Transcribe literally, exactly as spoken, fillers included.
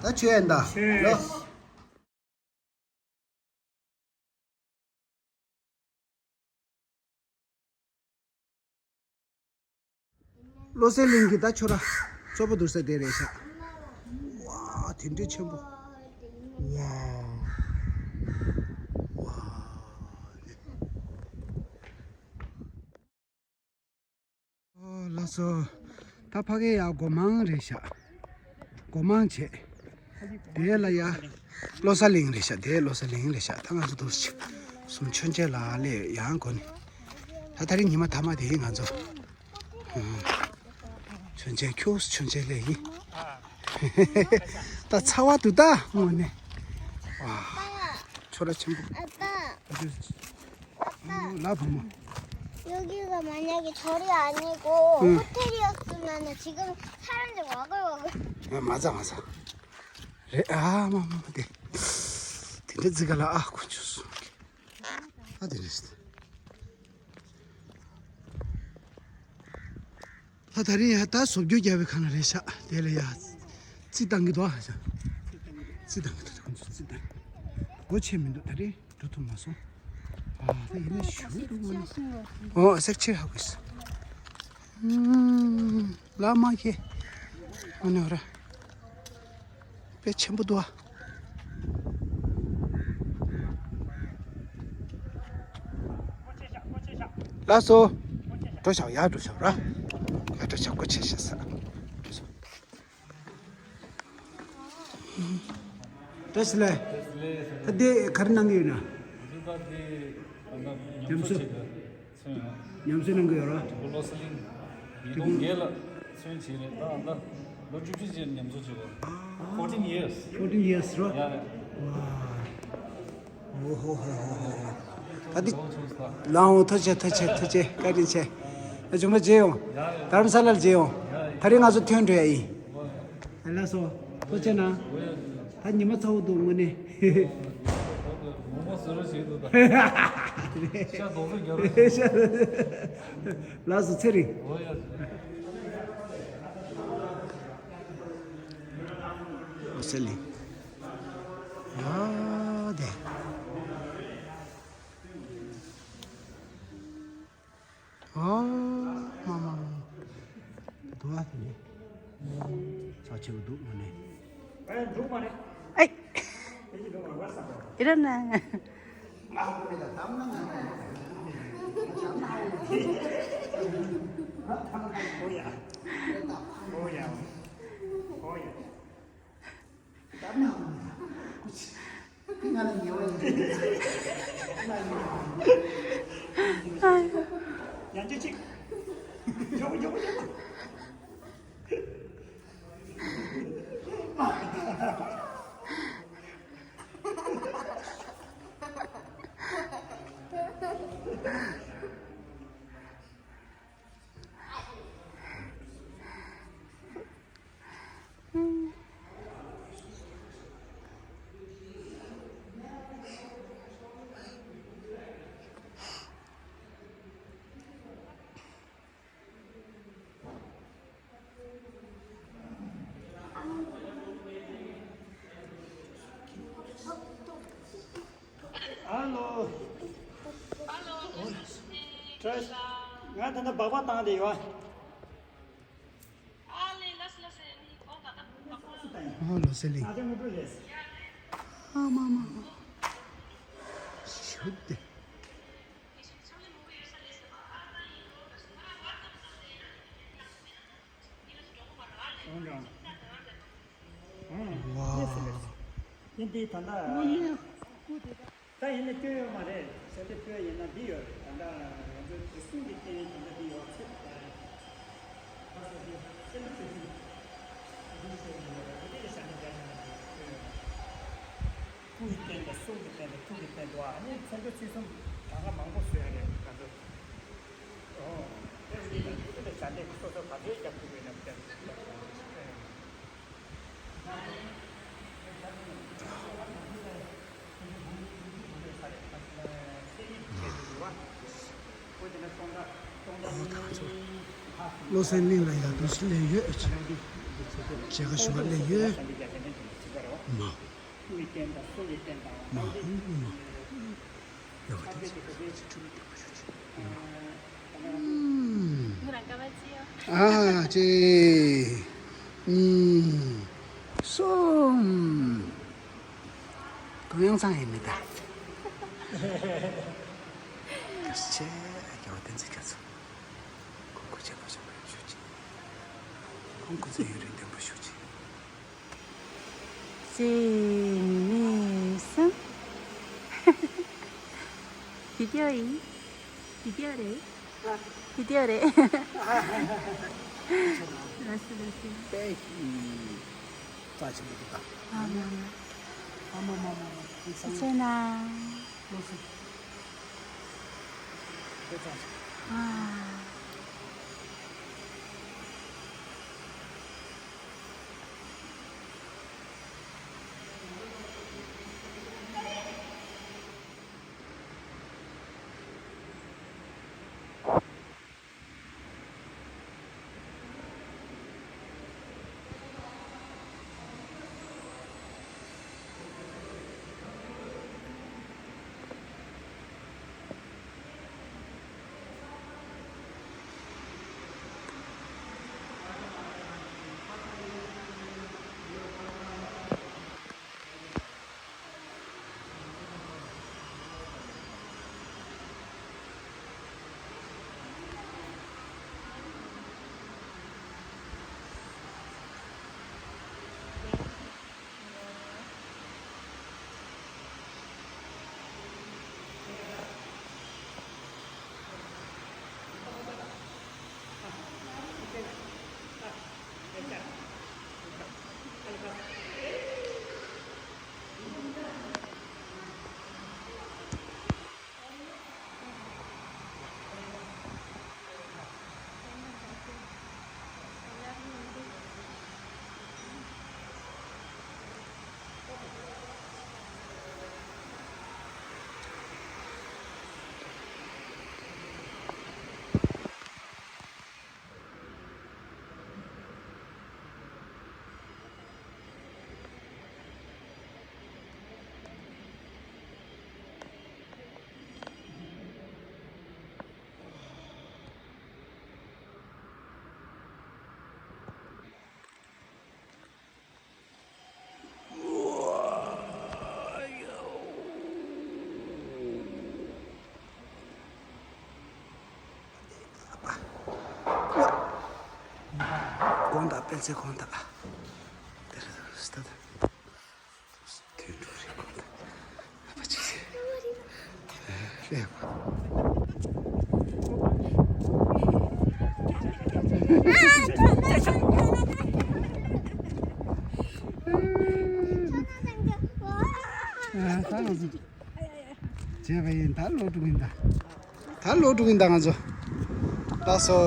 ད་ཆོས་ཡན་ད། ཆོས། ལོ། བློ་གསལ་གླིང་གི་ད་ཆོས་ར་གཙོ་བོ་འདུག་ས་དེ་རེད་ཤག་ཝ། དེ་འདྲའི་ཆེན་པོ། ཝ། ཝ། ཨོ་ལགས་སོ། ད་ཕ་གི་ཡ་སྒོ་མང་རེད་ཤག་སྒོ་མང་བྱས། དེ་ལ་ཡ་བློ་གསལ་གླིང་རེད་ཤག་དེ་བློ་གསལ་གླིང་རེད་ཤག་ད་ང་ཚོ་འདུག་སེ་གསུམ་མཆོད་མཇལ་ལ་སླེབས་ཡང་སྒོ་ནས། ད་ད་རིང་ཉི་མ་ཐ་མ་དེ་ཡིན་ང་ཚོ། མཆོད་མཇལ་ཁྱོད་མཆོད་མཇལ་ལས་ཡིན། ད་ཚ་བ་འདུག་ད་དངོས་གནས། ཝ། ཁྱོད་ར་ཆེན་པོ། ཨ་ཕ། ཨ་ཕ། ལ་བུ་མོ། 여기가 만약에 절이 아니고 응. 호텔이었으면은 지금 사람들 와글와글. 야, 맞아, 맞아. 그래, 아, 마마, 네. 근데 지가 라, 아, 곤충. ཨ་དེ་རེད། ད་ད་རིང་ཡ་ད་བཟོ་བཅོས་རྒྱག་པའི་ཁ་ན་རེད་ཤག་དེ་ལ་ཡ། རྩི་བཏང་གི་འདུག་ཨ་ཤ། རྩི་བཏང་གི་འདུག་ཁོང་ཚོ་རྩི་བཏང་། སྒོ་ཕྱེ་མི་འདུག་ད་རིང་འགྲོ་ཐུབ་མ་སོང་། ཨ་ད་ཡིན་ན་ཞུ་འདུག་མ་ནི། ཨོ་སེག་ཆེ་ཧ་གོ་སི། ཨུམ། ལ་མ་ཁེ། ཨ་ནི་ཧོ་ར། དཔེ་ཆེན་པོ་འདུག་ཨ། ལགས་སོ། འགྲོ་ཤག་ཡར་འགྲོ་ཤག་ར། ཡར་འགྲོ་ཤག་སྒོ་ཕྱེ་ཤག་ས། བཀྲ་ཤིས་བདེ་ལེགས། ད་འདི་ག་རེ་གནང་གི་ཡོད་ན། ཉམས་གསོ། ཉམས་གསོ་གནང་གི་ཡོད་ར། དེ་ཀོ་བློ་གསལ་གླིང་། ཉིས་སྟོང་བརྒྱད་ལ་ཚོན་བྱས་རེད་ད་ད། ལོ་བཅུ་བཞི་ཅན་ཉམས་གསོ་བྱས་པ། Fourteen years. Fourteen years ར། ཡ་ཡ། ཝ། ཨོ་ཧོ་ཧོ་ཧོ་ཧོ། ད་འདི། ལའོ་ཐུགས་རྗེ་ཆེ་ཐུགས་རྗེ་ཆེ་ཐུགས་རྗེ་ཆེ། བཀའ་དྲིན་ཆེ། ཨ་ཅུང་མ་མཇལ་ཡོང་། རྡ་རམ་ས་ལར་མཇལ་ཡོང་། ད་རིང་ང་ཚོ་ཐོན་འགྲོ་ཡ་ཡིན། ཨ་ལགས་སོ། ཐུགས་རྗེ་ཆེ་གནང་། ད་ཉི་མ་ཚ་བོ་འདུག་དངོས་གནས། ངོ་མ་བཟོ་རོགས་བྱེད་འདུག་ད། ཤ་རྡོག་རྡོག་རྒྱབ་རོགས་བྱེད། ལགས་སོ་ཚེ་རིང་། འོ་ཡ། ཨོ་སེ་ལི། ཡ་དེ། ཨོ། མ་མ་མ། དུ་བ་དེ་ནི། ཚ་ཆེ་བ་འདུག་མ་ནི། ཨེ། ཨེ། དེ་ར་ན། ཨོ་ཡ། ཨོ་ཡ། ཨོ་ཡ། ཡང་ཅི་ཅིག་ཡོ་ཡོ་ཡོ། ཨ་ལོ། ཨ་ལོ། ང་ད་ལྟ་སྦག་སྦག་བཏང་བསྡད་ཡོད། ཨ་ལོ་སེ་ལི། ཨ་མ་མ། ཞུ་དེ། ཝའོ། ཡིན་དེ་ད་ལྟ། ད་ཡིན་ན་སྐྱོན་ཡོད་མ་རེད། ཞལ་འདེབས་སྐྱོན་ཡིན་ན་འདི་ཡོད་རེད། ད་ལྟ་ང་ཚོའི་དེ་གསུང་གི་རྐྱེན་ད་ལྟ་འདི་ཡོད་ཚད་ད་རེད། ད་སོ་སོའི་སེམས་ཚེ་ཚིག་འདི་ཚོ་ཡོད་རེད། དེ་ལ་ཞལ་འདེབས་རྒྱག་ཡིན་ན་འདི་སྐྱོན་ཡོད་མ་རེད། སྐུ་ཡི་རྟེན་དང་གསུང་གི་རྟེན་དང་ཐུགས་ཀྱི་རྟེན་དུ་ཨ་ནི་མཚན་བརྗོད་ཚིག་གསུམ་གང་ག་མང་པོ་བཟོས་ཡོད་རེད་ང་ཚོ། ཨོ། དེ་འདི་ལ་འདི་ལ་ཞལ་འདེབས་སོ་སོ་ག་ཚོད་རྒྱག་ཐུབ་ཡོད་ན་དེ་ལ། བློ་གསལ་གླིང་ལ་ཡར་འདུག་སེ་སླེབས་ཡོད། མཇལ་ཁ་ཞུ་བར་སླེབས་ཡོད། མ། ཀུན་ནས་བསྟན་པ་སྲོག་ལས་བསྟན་པའམ། མ་ཧོ་མ། ཡོ་བ་དེ་ཚོ། ཨུམ། ང་རང་ཀ་བ་ཅི་ཡོད། ཨ་ཅེ། གཉིས། གསུམ། གང་ཡང་ཚང་ཡིན་མི་ད། སྐྱོ་ཆེ། རྒྱལ་བ་བསྟན་འཛིན་རྒྱ་མཚོ། ཁོང་སྐུ་ཚེ་བར་ཆད་མེད་པར་བཞུགས་ཅིག་ཁོང་སྐུ་ཚེ་ཡུན་རིང་བརྟན་པར་བཞུགས་ཅིག་གཅིག་གཉིས་གསུམ། བི་ཌི་ཡོ་ཡིན། བི་ཌི་ཡོ་རེད། བི་ཌི་ཡོ་རེད། ལགས་སོ་ལགས་སོ། དཔེ་ཡིན། རྩ་ཆེན་པོ་འདུག་ད། ཨ་མ་མ། ཨ་མ་མ་མ་མ། ཐུགས་ཆེ་ན། ལགས་སོ། དཔེ་རྩ་ཆེ། ཨ། དགོང་དག་དཔལ་ཚེ་དགོང་དག་དེར་སྟ་དང་། དུད་འགྲོ་རེད་དགོང་དག་ཨ་ཕ་ཅིག་ཟེར། ཨེ་ཧྥེ། ཨ་ད་ང་ཚོ། བྱས་པ་ཡིན། ད་ལོག་འགྲོ་གི་ཡིན་ད། ད་ལོག་འགྲོ་གི་ཡིན་ད་ང་ཚོ། ལགས་སོ།